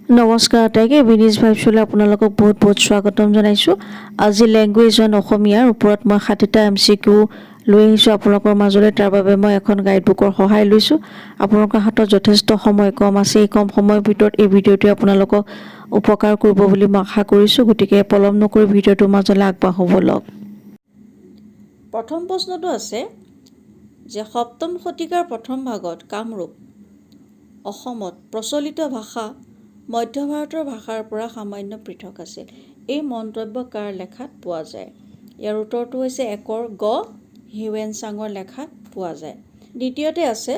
নমস্কাৰ আটাইকে, বিনিজ ভাইবছলৈ আপোনালোকক বহুত বহুত স্বাগতম জনাইছোঁ। আজি লেংগুৱেজ ওৱান অসমীয়াৰ ওপৰত মই 60টা এমচিকিউ লৈ আহিছোঁ আপোনালোকৰ মাজলৈ। তাৰ বাবে মই এখন গাইডবুকৰ সহায় লৈছোঁ। আপোনালোকৰ হাতত যথেষ্ট সময় কম আছে। এই কম সময়ৰ ভিতৰত এই ভিডিঅ'টোৱে আপোনালোকক উপকাৰ কৰিব বুলি মই আশা কৰিছোঁ। গতিকে পলম নকৰি ভিডিঅ'টোৰ মাজলৈ আগবাঢ়ো ব'লক। প্ৰথম প্ৰশ্নটো আছে যে সপ্তম শতিকাৰ প্ৰথম ভাগত কামৰূপ অসমত প্ৰচলিত ভাষা মধ্য ভাৰতৰ ভাষাৰ পৰা সামান্য পৃথক আছিল। এই মন্তব্য কাৰ লেখাত পোৱা যায়? ইয়াৰ উত্তৰটো হৈছে একৰ গ, হিউৱেন চাঙৰ লেখাত পোৱা যায়। দ্বিতীয়তে আছে,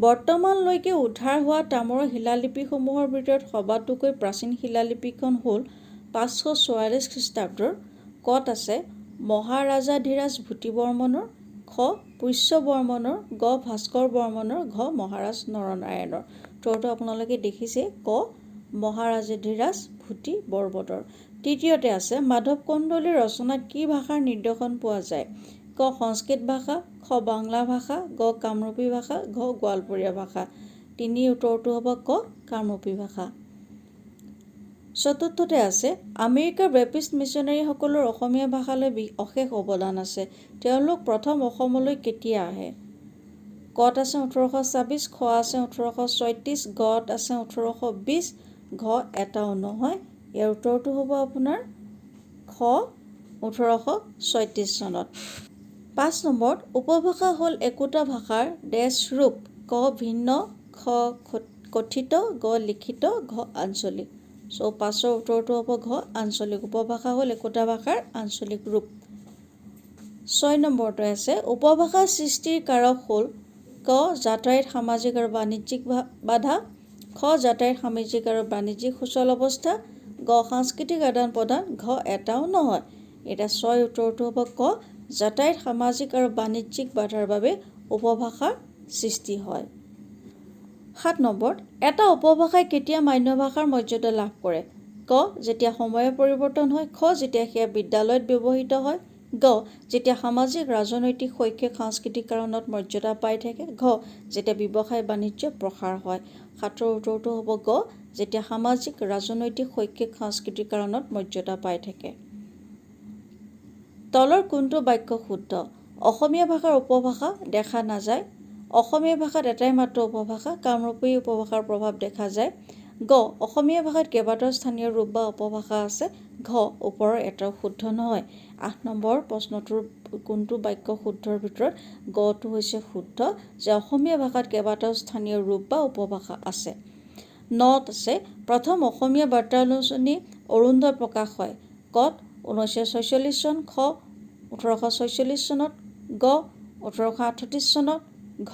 বৰ্তমানলৈকে উদ্ধাৰ হোৱা তামৰ শিলালিপিসমূহৰ ভিতৰত সবাতোকৈ প্ৰাচীন শিলালিপিখন হ'ল 544 খ্ৰীষ্টাব্দৰ। কত আছে মহাৰাজাধিৰাজ ভূতি বৰ্মনৰ, খ পুষ্য বৰ্মনৰ, গ ভাস্কৰ বৰ্মনৰ, ঘ মহাৰাজ নৰনাৰায়ণৰ। উত্তৰটো আপোনালোকে দেখিছে, ক মহাৰাজাধিৰাজ ভূতি বৰ্মনৰ। তৃতীয়তে আছে, মাধৱ কন্দলীৰ ৰচনাত কি ভাষাৰ নিদৰ্শন পোৱা যায়? ক সংস্কৃত ভাষা, খ বাংলা ভাষা, গ কামৰূপী ভাষা, ঘ গোৱালপৰীয়া ভাষা। তিনি উত্তৰটো হ'ব ক কামৰূপী ভাষা। চতুৰ্থতে আছে, আমেৰিকাৰ বেপ্টিষ্ট মিছনেৰীসকলৰ অসমীয়া ভাষালৈ অশেষ অৱদান আছে। তেওঁলোক প্ৰথম অসমলৈ কেতিয়া আহে? কত আছে 1826, খ আছে 1836, গত আছে 1820, ঘ এটাও নহয়। ইয়াৰ উত্তৰটো হ'ব আপোনাৰ খ 1836 চনত। 5 নম্বৰত, উপভাষা হ'ল একোটা ভাষাৰ ডেছ ৰূপ। ক ভিন্ন, খ কথিত, গ লিখিত, ঘ আঞ্চলিক। চ' পাঁচৰ উত্তৰটো হ'ব ঘ আঞ্চলিক। উপভাষা হ'ল একোটা ভাষাৰ আঞ্চলিক ৰূপ। 6 নম্বৰটো আছে, উপভাষা সৃষ্টিৰ কাৰক হ'ল ক যাতায়াত, সামাজিক আৰু বাণিজ্যিক বাধা, খ যাতায়াত, সামাজিক আৰু বাণিজ্যিক সুচল অৱস্থা, গ সাংস্কৃতিক আদান প্ৰদান, ঘ এটাও নহয়। এতিয়া 6 উত্তৰটো হ'ব ক যাতায়াত, সামাজিক আৰু বাণিজ্যিক বাধাৰ বাবে উপভাষাৰ সৃষ্টি হয়। 7 নম্বৰত, এটা উপভাষাই কেতিয়া মান্য ভাষাৰ মৰ্যাদা লাভ কৰে? ক যেতিয়া সময়ৰ পৰিৱৰ্তন হয়, খ যেতিয়া সেয়া বিদ্যালয়ত ব্যৱহৃত হয়, গ যেতিয়া সামাজিক, ৰাজনৈতিক, শৈক্ষিক, সাংস্কৃতিক কাৰণত মৰ্যাদা পাই থাকে, ঘ যেতিয়া ব্যৱসায় বাণিজ্য প্ৰসাৰ হয়। 7ৰ উত্তৰটো হ'ব গ যেতিয়া সামাজিক, ৰাজনৈতিক, শৈক্ষিক, সাংস্কৃতিক কাৰণত মৰ্যাদা পাই থাকে। তলৰ কোনটো বাক্য শুদ্ধ? অসমীয়া ভাষাৰ উপভাষা দেখা নাযায়। অসমীয়া ভাষাত এটাই মাত্ৰ উপভাষা, কামৰূপী উপভাষাৰ প্ৰভাৱ দেখা যায়। গ অসমীয়া ভাষাত কেইবাটাও স্থানীয় ৰূপ বা উপভাষা আছে। ঘ ওপৰৰ এটাও শুদ্ধ নহয়। 8 নম্বৰ প্ৰশ্নটোৰ কোনটো বাক্য শুদ্ধৰ ভিতৰত গটো হৈছে শুদ্ধ যে অসমীয়া ভাষাত কেইবাটাও স্থানীয় ৰূপ বা উপভাষা আছে। নত আছে, প্ৰথম অসমীয়া বাৰ্তালোচনী অৰুণোদয় প্ৰকাশ হয় কত 1946 চন, খ 1846 চনত, গ 1838 চনত, ঘ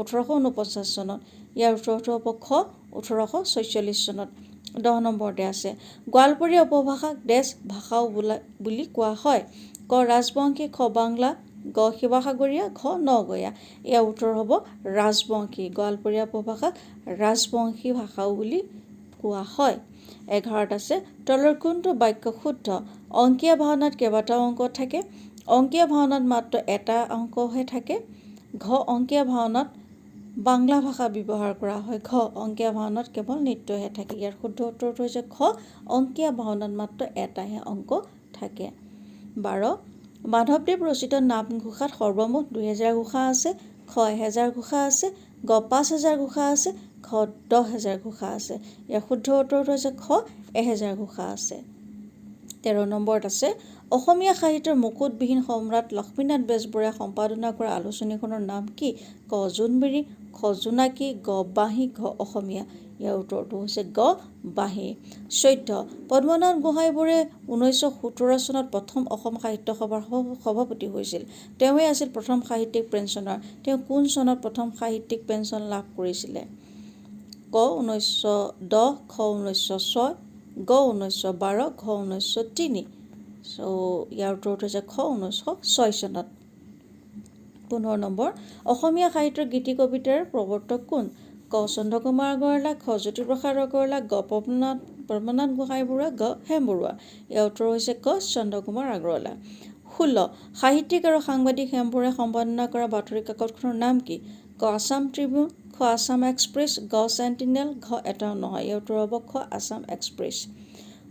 1849 চনত। ইয়াৰ উত্তৰটো হ'ব খ 1846 চনত। 10 নম্বৰতে আছে, গোৱালপৰীয়া উপভাষাক ডেছ ভাষাও বোলা বুলি কোৱা হয়। ক ৰাজবংশী, খ বাংলা, গ শিৱসাগৰীয়া, ঘ নগঞা। ইয়াৰ উত্তৰ হ'ব ৰাজবংশী। গোৱালপৰীয়া উপভাষাক ৰাজবংশী ভাষাও বুলি কোৱা হয়। 11ত আছে, তলৰ কোনটো বাক্য শুদ্ধ? অংকীয়া ভাওনাত কেইবাটাও অংক থাকে। অংকীয়া ভাওনাত মাত্ৰ এটা অংকহে থাকে। ঘ অংকীয়া ভাওনাত বাংলা ভাষা ব্যৱহাৰ কৰা হয়। ঘ অংকীয়া ভাওনাত কেৱল নৃত্যহে থাকে। ইয়াৰ শুদ্ধ উত্তৰটো হৈছে খ অংকীয়া ভাওনাত মাত্ৰ এটাহে অংক থাকে। 12, মাধৱদেৱ ৰচিত নামঘোষাত সৰ্বমুঠ 2000 ঘোষা আছে, খ 1000 ঘোষা আছে, গ 5000 ঘোষা আছে, ঘ 10,000 ঘোষা আছে। ইয়াৰ শুদ্ধ উত্তৰটো হৈছে খ 1000 ঘোষা আছে। 13 নম্বৰত আছে, অসমীয়া সাহিত্যৰ মুকুটবিহীন সম্ৰাট লক্ষ্মীনাথ বেজবৰুৱাই সম্পাদনা কৰা আলোচনীখনৰ নাম কি? ক জোনবিৰি, খ জোনাকী, গ বাঁহী, ঘ অসমীয়া। ইয়াৰ উত্তৰটো হৈছে গ বাঁহী। 14, পদ্মনাথ গোহাঁইবৰুৱাই 1917 চনত প্ৰথম অসম সাহিত্য সভাৰ সভাপতি হৈছিল। তেওঁৱেই আছিল প্ৰথম সাহিত্যিক পেঞ্চনাৰ। তেওঁ কোন চনত প্ৰথম সাহিত্যিক পেঞ্চন লাভ কৰিছিলে? ক 1910, খ 1906, গ 1912, ঘ 1903। চ' ইয়াৰ উত্তৰটো হৈছে খ 1906 চনত। 15 নম্বৰ, অসমীয়া সাহিত্যৰ গীতি কবিতাৰ প্ৰৱৰ্তক কোন? ক চন্দ্ৰকুমাৰ আগৰৱালা, খ জ্যোতিপ্ৰসাদ আগৰৱালা, গ পদ্মনাথ গোহাঁই বৰুৱা, ঘ হেম বৰুৱা। ইয়াৰ উত্তৰ হৈছে ক চন্দ্ৰকুমাৰ আগৰৱালা। 16, সাহিত্যিক আৰু সাংবাদিক হেম বৰুৱাই সম্পাদনা কৰা বাতৰি কাকতখনৰ নাম কি? ক আছাম ট্ৰিবিউন, খ আছাম এক্সপ্ৰেছ, গ চেণ্টিনেল, ঘ এটাও নহয়। ইয়াৰ উত্তৰ হ'ব খ আছাম এক্সপ্ৰেছ।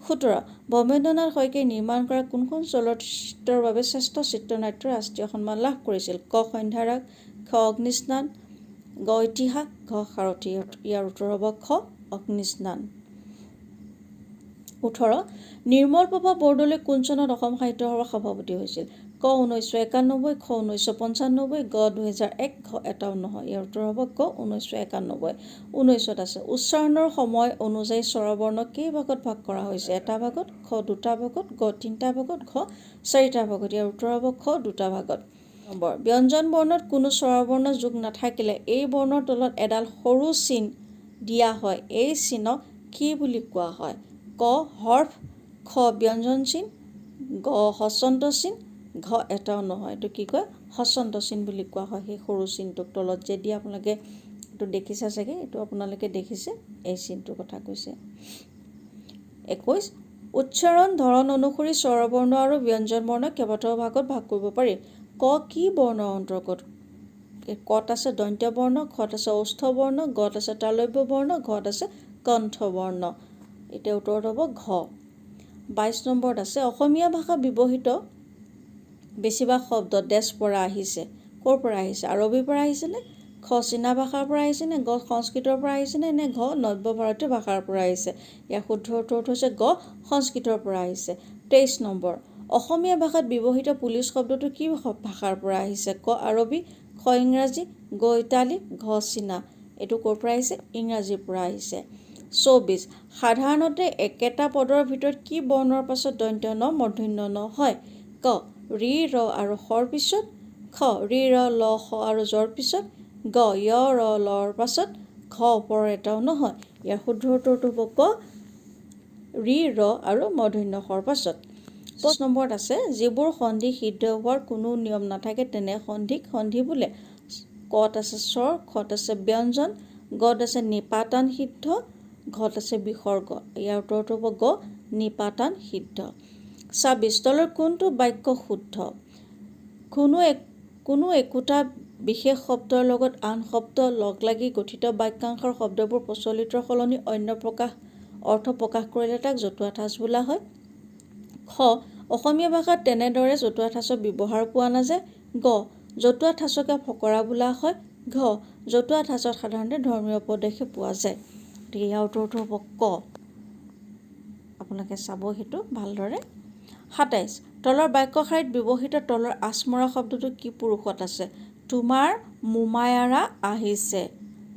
17, ভৱেন্দ্ৰনাথ শইকীয়াই নিৰ্মাণ কৰা কোনখন চলচ্চিত্ৰৰ বাবে শ্ৰেষ্ঠ চিত্ৰনাট্যৰ ৰাষ্ট্ৰীয় সন্মান লাভ কৰিছিল? ক সন্ধ্যাৰাগ, খ অগ্নিস্নান, গ ইতিহাস, ঘ সাৰথি। ইয়াৰ উত্তৰ হ'ব খ অগ্নিস্নান। 18, নিৰ্মল প্ৰভা বৰদলৈ কোন চনত অসম সাহিত্য সভাৰ সভাপতি হৈছিল? ক 1991, খ 1995, গ 2001, ঘ এটাও নহয়। ইয়াৰ উত্তৰ হ'ব ক 1991। 19ত আছে, উচ্চাৰণৰ সময় অনুযায়ী স্বৰবৰ্ণ কেই ভাগত ভাগ কৰা হৈছে? এটা ভাগত, খ দুটা ভাগত, গ তিনিটা ভাগত, ঘ চাৰিটা ভাগত। ইয়াৰ উত্তৰ হ'ব খ দুটা ভাগত। নম্বৰ, ব্যঞ্জন বৰ্ণত কোনো স্বৰবৰ্ণ যোগ নাথাকিলে এই বৰ্ণৰ তলত এডাল সৰু চিন দিয়া হয়। এই চিনক কি বুলি কোৱা হয়? ক হৰ্ফ, খ ব্যঞ্জন চিন, গ হস্বন্ত চিন, ঘ এটাও নহয়। এইটো কি কয়? হস্বন্ত চিন বুলি কোৱা হয়। সেই সৰু চিনটোক তলত যে দিয়ে, আপোনালোকে এইটো দেখিছে চাগে, এইটো আপোনালোকে দেখিছে, এই চিনটোৰ কথা কৈছে। 21, উচ্চাৰণ ধৰণ অনুসৰি স্বৰবৰ্ণ আৰু ব্যঞ্জন বৰ্ণ কেইবাটাও ভাগত ভাগ কৰিব পাৰি। ক কি বৰ্ণৰ অন্তৰ্গত? কত আছে দন্ত্য বৰ্ণ, খত আছে ঔষ্ঠ বৰ্ণ, গত আছে তালব্য বৰ্ণ, ঘত আছে কণ্ঠ বৰ্ণ। এতিয়া উত্তৰত হ'ব ঘ। 22 নম্বৰত আছে, অসমীয়া ভাষা ব্যৱহৃত বেছিভাগ শব্দ ডেছ পৰা আহিছে। ক'ৰ পৰা আহিছে? আৰবীৰ পৰা আহিছেনে, খ চীনা ভাষাৰ পৰা আহিছেনে, গ সংস্কৃতৰ পৰা আহিছেনে, নে ঘ নব্য ভাৰতীয় ভাষাৰ পৰা আহিছে? ইয়াৰ শুদ্ধ উত্তৰটো হৈছে গ সংস্কৃতৰ পৰা আহিছে। 23 নম্বৰ, অসমীয়া ভাষাত ব্যৱহৃত পুলিচ শব্দটো কি ভাষাৰ পৰা আহিছে? ক আৰবী, খ ইংৰাজী, গ ইটালী, ঘ চীনা। এইটো ক'ৰ পৰা আহিছে? ইংৰাজীৰ পৰা আহিছে। 24, সাধাৰণতে একেটা পদৰ ভিতৰত কি বৰ্ণৰ পাছত দন্ত্য ন মূৰ্ধন্য ন হয়? ক ঋ ৰ আৰু শৰ পিছত, খ ঋ ৰ ল স আৰু জৰ পিছত, গ য় ৰ লৰ পাছত, ঘ ওপৰৰ এটাও নহয়। ইয়াৰ শুদ্ধ উত্তৰটো হ'ব ক ঋ ৰ আৰু মূৰ্ধন্য শৰ পাছত। 25 নম্বৰত আছে, যিবোৰ সন্ধি সিদ্ধ হোৱাৰ কোনো নিয়ম নাথাকে তেনে সন্ধিক সন্ধি বোলে। কত আছে স্বৰ, খত আছে ব্যঞ্জন, গত আছে নিপাতান সিদ্ধ, ঘত আছে বিসৰ্গ। ইয়াৰ উত্তৰটো হ'ব গ নিপাতান সিদ্ধ। 26, তলৰ কোনটো বাক্য শুদ্ধ? কোনো একোটা বিশেষ শব্দৰ লগত আন শব্দ লগ লাগি গঠিত বাক্যাংশৰ শব্দবোৰ প্ৰচলিতৰ সলনি অন্য অৰ্থ প্ৰকাশ কৰিলে তাক জতুৱা ঠাঁচ বোলা হয়। খ অসমীয়া ভাষাত তেনেদৰে জতুৱা ঠাঁচৰ ব্যৱহাৰ পোৱা নাযায়। গ জতুৱা ঠাঁচকে ফকৰা বোলা হয়। ঘ জতুৱা ঠাঁচত সাধাৰণতে ধৰ্মীয় উপদেশহে পোৱা যায়। গতিকে ইয়াৰ উত্তৰটো হ'ব ক। আপোনালোকে চাব সেইটো ভালদৰে। 27, তলৰ বাক্যশাৰীত ব্যৱহৃত তলৰ আচমৰা শব্দটো কি পুৰুষত আছে? তোমাৰ মোমায়েৰা আহিছে।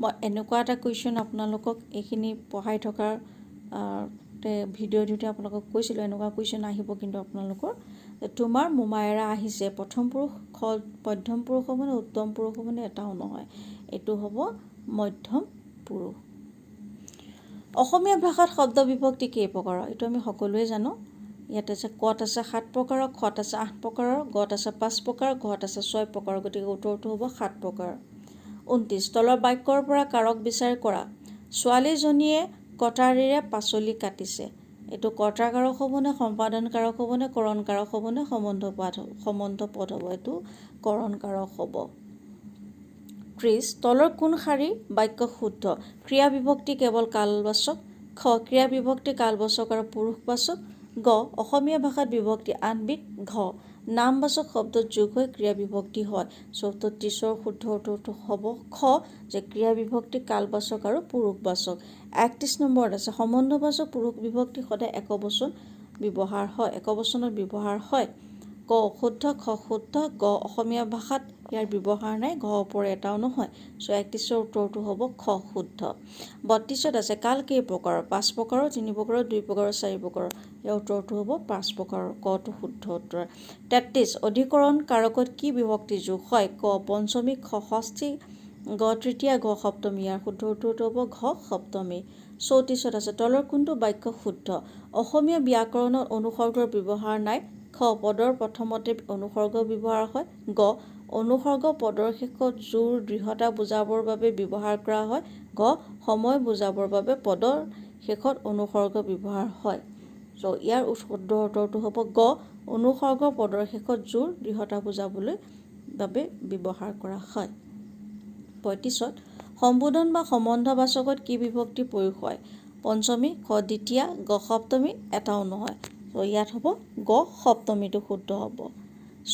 মই এনেকুৱা এটা কুৱেশ্যন আপোনালোকক এইখিনি পঢ়াই থকাৰ ভিডিঅ' দিওঁতে আপোনালোকক কৈছিলোঁ, এনেকুৱা কুৱেশ্যন আহিব কিন্তু আপোনালোকৰ। তোমাৰ মোমায়েৰা আহিছে, প্ৰথম পুৰুষ, খ মধ্যম পুৰুষ হ'বনে, উত্তম পুৰুষ হ'বনে, এটাও নহয়। এইটো হ'ব মধ্যম পুৰুষ। অসমীয়া ভাষাত শব্দ বিভক্তি কেই প্ৰকাৰৰ? এইটো আমি সকলোৱে জানো। ইয়াত আছে কত আছে 7 প্ৰকাৰৰ, খত আছে 8 প্ৰকাৰৰ, গত আছে 5 প্ৰকাৰৰ, ঘত আছে 6 প্ৰকাৰৰ। গতিকে উত্তৰটো হ'ব 7 প্ৰকাৰৰ। 29, তলৰ বাক্যৰ পৰা কাৰক বিচাৰ কৰা। ছোৱালীজনীয়ে কটাৰীৰে পাচলি কাটিছে। এইটো কৰ্তা কাৰক হ'বনে, সম্পাদন কাৰক হ'বনে, কৰণ কাৰক হ'বনে, সম্বন্ধ পদ হ'ব? এইটো কৰণ কাৰক হ'ব। 30, তলৰ কোন শাৰী বাক্য শুদ্ধ? ক্ৰিয়া বিভক্তি কেৱল কালবাচক, খ ক্ৰিয়া বিভক্তি কালবাচক আৰু পুৰুষবাচক, গ অসমীয়া ভাষাত বিভক্তি আঠবিধ, ঘ নামবাচক শব্দত যোগ হৈ ক্ৰিয়া বিভক্তি হয়। চৌথ 30ৰ শুদ্ধ উত্তৰটো হ'ব খ, যে ক্ৰিয়া বিভক্তি কালবাচক আৰু পুৰুষবাচক। 31 নম্বৰত আছে, সম্বন্ধবাচক পুৰুষ বিভক্তি সদায় একবচন ব্যৱহাৰ হয়, একবচনত ব্যৱহাৰ হয়। ক অশুদ্ধ, খ শুদ্ধ, গ অসমীয়া ভাষাত ইয়াৰ ব্যৱহাৰ নাই, ঘ ওপৰ এটাও নহয়। চ' 31ৰ উত্তৰটো হ'ব খ শুদ্ধ। 32ত আছে, কাল কেই প্ৰকাৰৰ? 5 প্ৰকাৰৰ, 3 প্ৰকাৰৰ, 2 প্ৰকাৰৰ, 4 প্ৰকাৰৰ। ইয়াৰ উত্তৰটো হ'ব 5 প্ৰকাৰৰ, কটো শুদ্ধ উত্তৰ। 33, অধিকৰণ কাৰকত কি বিভক্তি যোগ হয়? ক পঞ্চমী, খ ষষ্ঠী, গ তৃতীয়া, ঘ সপ্তমী। ইয়াৰ শুদ্ধ উত্তৰটো হ'ব ঘ সপ্তমী। 34ত আছে, তলৰ কোনটো বাক্য শুদ্ধ? অসমীয়া ব্যাকৰণত অনুসৰ্গৰ ব্যৱহাৰ নাই। খ পদৰ প্ৰথমতে অনুসৰ্গ ব্যৱহাৰ হয়। গ অনুসৰ্গ পদৰ শেষত জোৰ দৃঢ়তা বুজাবৰ বাবে ব্যৱহাৰ কৰা হয়। ঘ সময় বুজাবৰ বাবে পদৰ শেষত অনুসৰ্গ ব্যৱহাৰ হয়। চ' ইয়াৰ শুদ্ধ উত্তৰটো হ'ব গ অনুসৰ্গ পদৰ শেষত জোৰ দৃঢ়তা বুজাবলৈ বাবে ব্যৱহাৰ কৰা হয়। 35ত সম্বোধন বা সম্বন্ধবাচকত কি বিভক্তি প্ৰয়োগ হয়? পঞ্চমী, খ দ্বিতীয়া, গ সপ্তমী, এটাও নহয়। ত' ইয়াত হ'ব গ সপ্তমীটো শুদ্ধ হ'ব।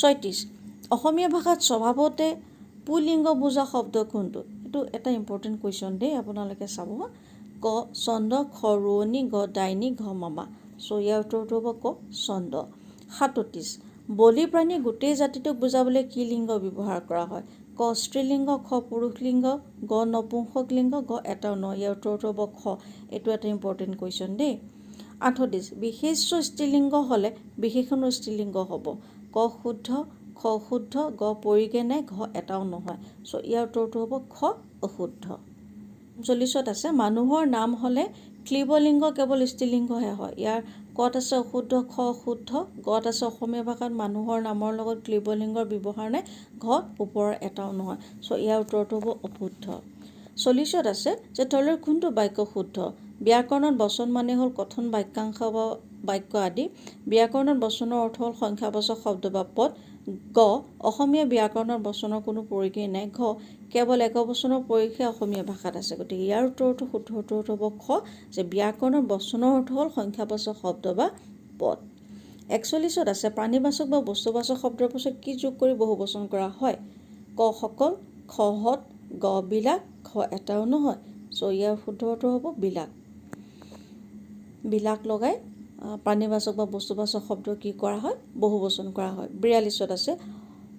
36, অসমীয়া ভাষাত স্বভাৱতে পুলিংগ বুজা শব্দ কোনটো? এইটো এটা ইম্পৰ্টেণ্ট কুৱেশ্যন দেই, আপোনালোকে চাব। ক চন্দ, খ ৰোৱনী, গ ডাইনী, ঘ মামা। চ' ইয়াৰ উত্তৰটো হ'ব ক চন্দ। 37, বলি প্ৰাণী গোটেই জাতিটোক বুজাবলৈ কি লিংগ ব্যৱহাৰ কৰা হয়? ক স্ত্ৰীলিংগ, খ পুৰুষলিংগ, গ নপুংসক লিংগ, ঘ এটাও নহয়। ইয়াৰ উত্তৰটো হ'ব খ। এইটো এটা ইম্পৰ্টেণ্ট কুৱেশ্যন দেই। 38, বিশেষ্য স্ত্ৰীলিংগ হ'লে বিশেষণো স্ত্ৰীলিংগ হ'ব। ক শুদ্ধ, খ শুদ্ধ, গ প্ৰয়োগে নাই, ঘ এটাও নহয়। চ' ইয়াৰ উত্তৰটো হ'ব খ অশুদ্ধ। 39ত আছে, মানুহৰ নাম হ'লে ক্লীবলিংগ কেৱল স্ত্ৰীলিংগহে হয়। ইয়াৰ কত আছে অশুদ্ধ, খ শুদ্ধ, গত আছে অসমীয়া ভাষাত মানুহৰ নামৰ লগত ক্লীবলিংগৰ ব্যৱহাৰ নাই, ঘ ওপৰৰ এটাও নহয়। চ' ইয়াৰ উত্তৰটো হ'ব অশুদ্ধ। 40ত আছে যে তলৰ কোনটো বাক্য শুদ্ধ? ব্যাকৰণত বচন মানে হ'ল কথন বাক্যাংশ বা বাক্য আদি। ব্যাকৰণত বচনৰ অৰ্থ হ'ল সংখ্যাবাচক শব্দ বা পদ। গ অসমীয়া ব্যাকৰণত বচনৰ কোনো প্ৰয়োগেই নাই। ঘ কেৱল একবচনৰ প্ৰয়োগহে অসমীয়া ভাষাত আছে। গতিকে ইয়াৰ উত্তৰটো শুদ্ধ উত্তৰটো হ'ব খ, যে ব্যাকৰণত বচনৰ অৰ্থ হ'ল সংখ্যাবাচক শব্দ বা পদ। 41ত আছে, প্ৰাণীবাচক বা বস্তুবাচক শব্দৰ পাছত কি যোগ কৰি বহুবচন কৰা হয়? ক সকল, খ হত, গ বিলাক, ঘ এটাও নহয়। চ' ইয়াৰ শুদ্ধ উত্তৰ হ'ব বিলাক। বিলাক লগাই প্ৰাণীবাচক বা বস্তুবাচক শব্দ কি কৰা হয়? বহুবচন কৰা হয়। 42ত আছে,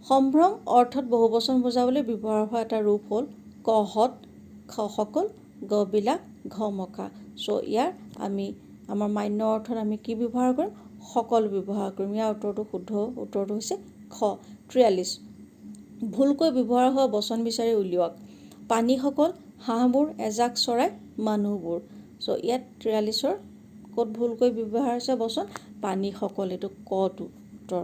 সম্ভ্ৰম অৰ্থত বহুবচন বুজাবলৈ ব্যৱহাৰ হোৱা এটা ৰূপ হ'ল? ক হত, খ সকল, গ বিলাক, ঘ মকা। চ' ইয়াৰ আমি আমাৰ মান্য অৰ্থত আমি কি ব্যৱহাৰ কৰিম? সকল ব্যৱহাৰ কৰিম। ইয়াৰ উত্তৰটো শুদ্ধ উত্তৰটো হৈছে খ। 43, ভুলকৈ ব্যৱহাৰ হোৱা বচন বিচাৰি উলিয়াওক। পানীসকল, হাঁহবোৰ, এজাক চৰাই, মানুহবোৰ। চ' ইয়াত 43ৰ ক'ত ভুলকৈ ব্যৱহাৰ হৈছে বচন? পানীসকল, এইটো কটো উত্তৰ।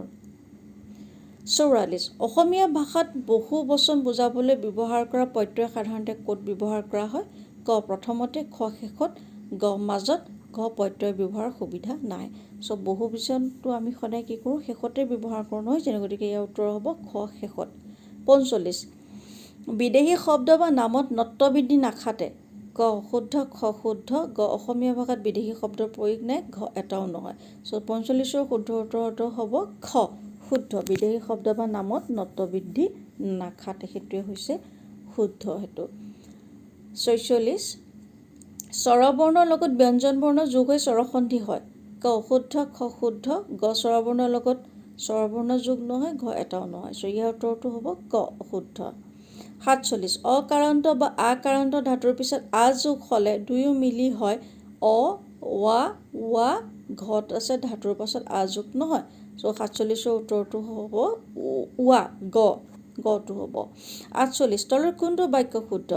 44, অসমীয়া ভাষাত বহু বচন বুজাবলৈ ব্যৱহাৰ কৰা প্ৰত্যয় সাধাৰণতে ক'ত ব্যৱহাৰ কৰা হয়? ক প্ৰথমতে, খ শেষত, গ মাজত, ঘ প্ৰত্যয় ব্যৱহাৰৰ সুবিধা নাই। চ' বহু বচনটো আমি সদায় কি কৰোঁ? শেষতে ব্যৱহাৰ কৰোঁ, নহয় জানো? গতিকে ইয়াৰ উত্তৰ হ'ব খ শেষত। 45, বিদেশী শব্দ বা নামত নত্ববৃদ্ধি নাখাটে। ক শুদ্ধ, খ শুদ্ধ, গ অসমীয়া ভাষাত বিদেশী শব্দৰ প্ৰয়োগ নাই, ঘ এটাও নহয়। চ' 45ৰ শুদ্ধ উত্তৰটো হ'ব খ শুদ্ধ। বিদেশী শব্দ বা নামত নত্ববৃদ্ধি নাখাটে, সেইটোৱে হৈছে শুদ্ধ সেইটো। 46, স্বৰবৰ্ণৰ লগত ব্যঞ্জন বৰ্ণ যোগ হৈ স্বৰসন্ধি হয়। ক শুদ্ধ, খ শুদ্ধ, গ স্বৰবৰ্ণৰ লগত স্বৰবৰ্ণ যোগ নহয়, ঘ এটাও নহয়। চ' ইয়াৰ উত্তৰটো হ'ব ক শুদ্ধ। 47, অকাৰান্ত বা আকাৰান্ত ধাতুৰ পিছত আ যোগ হ'লে দুয়ো মিলি হয় অ ৱা ৱা, ঘত আছে ধাতুৰ পাছত আ যোগ নহয়। চ' 47ৰ উত্তৰটো হ'ব ৱা, গ, গটো হ'ব। 48, তলৰ কোনটো বাক্য শুদ্ধ?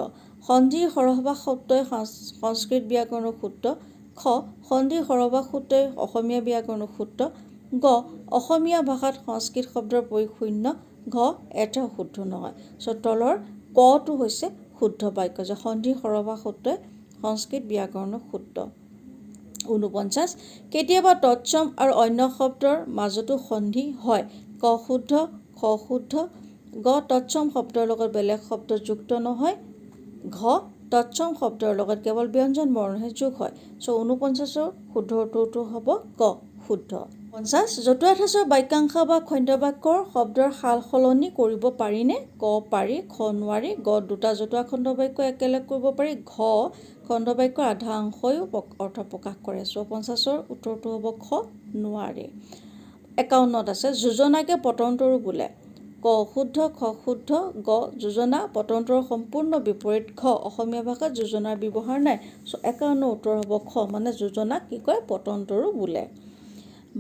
সন্ধি সৰহভাগ সূত্ৰই সংস্কৃত ব্যাকৰণৰ সূত্ৰ। খ সন্ধি সৰহভাগ সূত্ৰই অসমীয়া ব্যাকৰণৰ সূত্ৰ। গ অসমীয়া ভাষাত সংস্কৃত শব্দৰ প্ৰয়োগ শূন্য। ঘ এটাও শুদ্ধ নহয়। চ' তলৰ কটো হৈছে শুদ্ধ বাক্য, যে সন্ধি সৰহভাগ সূত্ৰই সংস্কৃত ব্যাকৰণৰ সূত্ৰ। 49, কেতিয়াবা তৎসম আৰু অন্য শব্দৰ মাজতো সন্ধি হয়। ক শুদ্ধ, খ শুদ্ধ, গ তৎসম শব্দৰ লগত বেলেগ শব্দ যুক্ত নহয়, ঘ তৎসম শব্দৰ লগত কেৱল ব্যঞ্জন বৰ্ণহে যোগ হয়। চ' 49ৰ শুদ্ধ উত্তৰটো হ'ব ক শুদ্ধ। 50, জতুৱা ঠাঁচৰ বাক্যাংশ বা খণ্ডবাক্যৰ শব্দৰ সাল সলনি কৰিব পাৰিনে? ক পাৰি, খ নোৱাৰি, গ দুটা জতুৱা খণ্ডবাক্য একেলগ কৰিব পাৰি, ঘ খণ্ডবাক্যৰ আধা অংশইও অৰ্থ প্ৰকাশ কৰে। চ' 50ৰ উত্তৰটো হ'ব খ নোৱাৰি। 51ত আছে, যোজনাকে পটন্তৰো বোলে। ক শুদ্ধ, খ শুদ্ধ, গ যোজনা পটন্তৰৰ সম্পূৰ্ণ বিপৰীত, ঘ অসমীয়া ভাষাত যোজনাৰ ব্যৱহাৰ নাই। চ' 51 উত্তৰ হ'ব খ, মানে যোজনাক কি কয়? পটন্তৰো বোলে।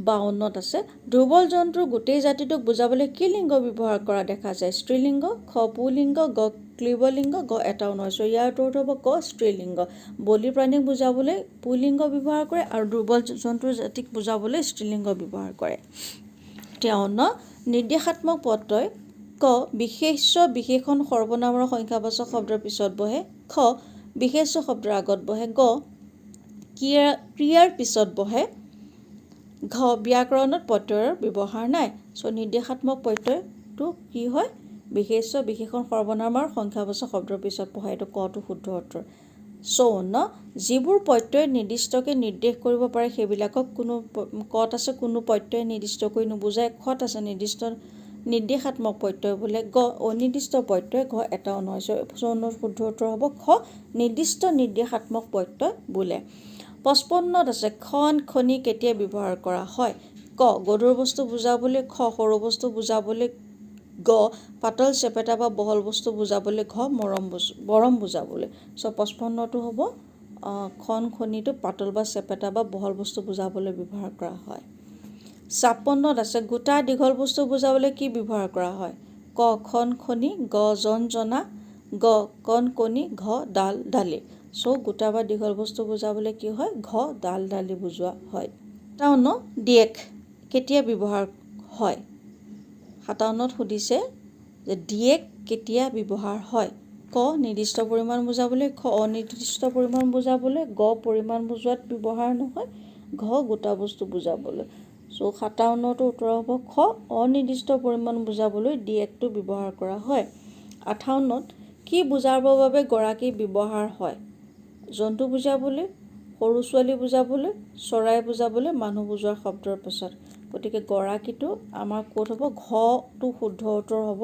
52ত আছে, দুৰ্বল জন্তুৰ গোটেই জাতিটোক বুজাবলৈ কি লিংগ ব্যৱহাৰ কৰা দেখা যায়? স্ত্ৰীলিংগ, খ পুলিংগ, গ ক্লীবলিংগ, গ এটাও নহয়। চ' ইয়াৰ উত্তৰটো হ'ব ক স্ত্ৰীলিংগ। বলি প্ৰাণীক বুজাবলৈ পুলিংগ ব্যৱহাৰ কৰে আৰু দুৰ্বল জন্তুৰ জাতিক বুজাবলৈ স্ত্ৰীলিংগ ব্যৱহাৰ কৰে। 53, নিৰ্দেশাত্মক প্ৰত্যয়। ক বিশেষ্য বিশেষণ সৰ্বনাম আৰু সংখ্যাবাচক শব্দৰ পিছত বহে। খ বিশেষ্য শব্দৰ আগত বহে। গ ক্ৰিয়াৰ পিছত বহে। ঘ ব্যাকৰণত প্ৰত্যয়ৰ ব্যৱহাৰ নাই। চ' নিৰ্দেশাত্মক প্ৰত্যয়টো কি হয়? বিশেষ্য, বিশেষণ, সৰ্বনাম আৰু সংখ্যাবাচক শব্দৰ পিছত বহে। এইটো কটো শুদ্ধ উত্তৰ। 54, যিবোৰ প্ৰত্যয় নিৰ্দিষ্টকৈ নিৰ্দেশ কৰিব পাৰে সেইবিলাকক কোনো, কত আছে কোনো প্ৰত্যয় নিৰ্দিষ্টকৈ নুবুজায়, খত আছে নিৰ্দিষ্ট নিৰ্দেশাত্মক প্ৰত্যয় বোলে, গ অনিৰ্দিষ্ট প্ৰত্যয়, ঘ এটাও নহয়। 54ৰ শুদ্ধ উত্তৰ হ'ব খ, নিৰ্দিষ্ট নিৰ্দেশাত্মক প্ৰত্যয় বোলে। 55ত আছে খন, খনি কেতিয়া ব্যৱহাৰ কৰা হয়? ক গধুৰ বস্তু বুজাবলৈ, খ সৰু বস্তু বুজাবলৈ, গ পাতল চেপেটা বা বহল বস্তু বুজাবলৈ, ঘ মৰম বুজাবলৈ। চ' 55টো হ'ব খন, খনিটো পাতল বা চেপেটা বা বহল বস্তু বুজাবলৈ ব্যৱহাৰ কৰা হয়। 56ত আছে গোটা দীঘল বস্তু বুজাবলৈ কি ব্যৱহাৰ কৰা হয়? ক খন, খনি, গ জন, জনা, গ কণ, কণী, ঘ ডাল, ডালি। চ' গোটা বা দীঘল বস্তু বুজাবলৈ কি হয়? ঘ ডাল, ডালি বুজোৱা হয়। 57, দিয়েক কেতিয়া ব্যৱহাৰ হয়? 57ত সুধিছে যে দিয়েক কেতিয়া ব্যৱহাৰ হয়? ক নিৰ্দিষ্ট পৰিমাণ বুজাবলৈ, খ অনিৰ্দিষ্ট পৰিমাণ বুজাবলৈ, গ পৰিমাণ বুজোৱাত ব্যৱহাৰ নহয়, ঘ গোটা বস্তু বুজাবলৈ। চ' 57টো উত্তৰ হ'ব খ, অনিৰ্দিষ্ট পৰিমাণ বুজাবলৈ দিয়েকটো ব্যৱহাৰ কৰা হয়। 58ত কি বুজাবৰ বাবে গৰাকী ব্যৱহাৰ হয়? জন্তু বুজাবলৈ, সৰু ছোৱালী বুজাবলৈ, চৰাই বুজাবলৈ, মানুহ বুজোৱাৰ শব্দৰ পিছত। গতিকে গৰাকীটো আমাৰ ক'ত হ'ব? ঘটো শুদ্ধ উত্তৰ হ'ব।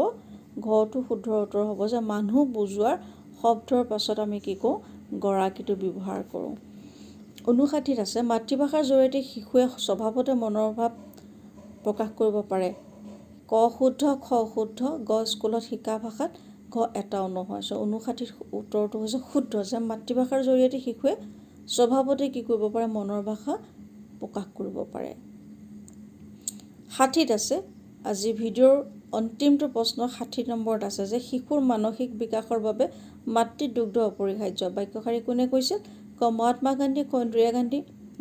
ঘটো শুদ্ধ উত্তৰ হ'ব যে মানুহ বুজোৱাৰ শব্দৰ পাছত আমি কি কওঁ? গৰাকীটো ব্যৱহাৰ কৰোঁ। 59ত আছে মাতৃভাষাৰ জৰিয়তে শিশুৱে স্বভাৱতে মনৰ ভাৱ প্ৰকাশ কৰিব পাৰে। ক শুদ্ধ, খ শুদ্ধ, গ স্কুলত শিকা ভাষাত, ঘ এটাও নহয়। চ' 59ৰ উত্তৰটো হৈছে শুদ্ধ, যে মাতৃভাষাৰ জৰিয়তে শিশুৱে স্বভাৱতে কি কৰিব পাৰে? মনৰ ভাষা প্ৰকাশ কৰিব পাৰে। 60ত আছে, আজি ভিডিঅ'ৰ অন্তিমটো প্ৰশ্ন 60 নম্বৰত আছে যে শিশুৰ মানসিক বিকাশৰ বাবে মাতৃদুগ্ধ অপৰিহাৰ্য, বাক্যশাৰী কোনে কৈছিল? ক মহাত্মা গান্ধী, খ ইন্দিৰা গান্ধী,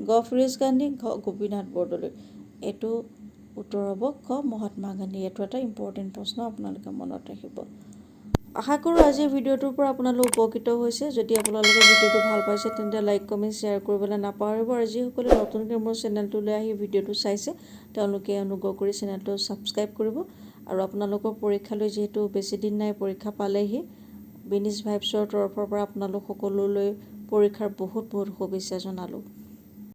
গ ফিৰোজ গান্ধী, ঘ গোপীনাথ বৰদলৈ। এইটো উত্তৰ হ'ব ক মহাত্মা গান্ধী। এইটো এটা ইম্পৰ্টেণ্ট প্ৰশ্ন, আপোনালোকে মনত ৰাখিব। আশা কৰোঁ আজিৰ ভিডিঅ'টোৰ পৰা আপোনালোক উপকৃত হৈছে। যদি আপোনালোকে ভিডিঅ'টো ভাল পাইছে, তেন্তে লাইক, কমেণ্ট, শ্বেয়াৰ কৰিবলৈ নাপাহৰিব। আৰু যিসকলে নতুনকৈ মোৰ চেনেলটোলৈ আহি ভিডিঅ'টো চাইছে, তেওঁলোকে অনুগ্ৰহ কৰি চেনেলটো ছাবস্ক্ৰাইব কৰিব। আৰু আপোনালোকৰ পৰীক্ষালৈ যিহেতু বেছি দিন নাই, পৰীক্ষা পালেহি, বিনিছ ভাইবছৰ তৰফৰ পৰা আপোনালোক সকলোলৈ পৰীক্ষাৰ বহুত বহুত শুভেচ্ছা জনালোঁ।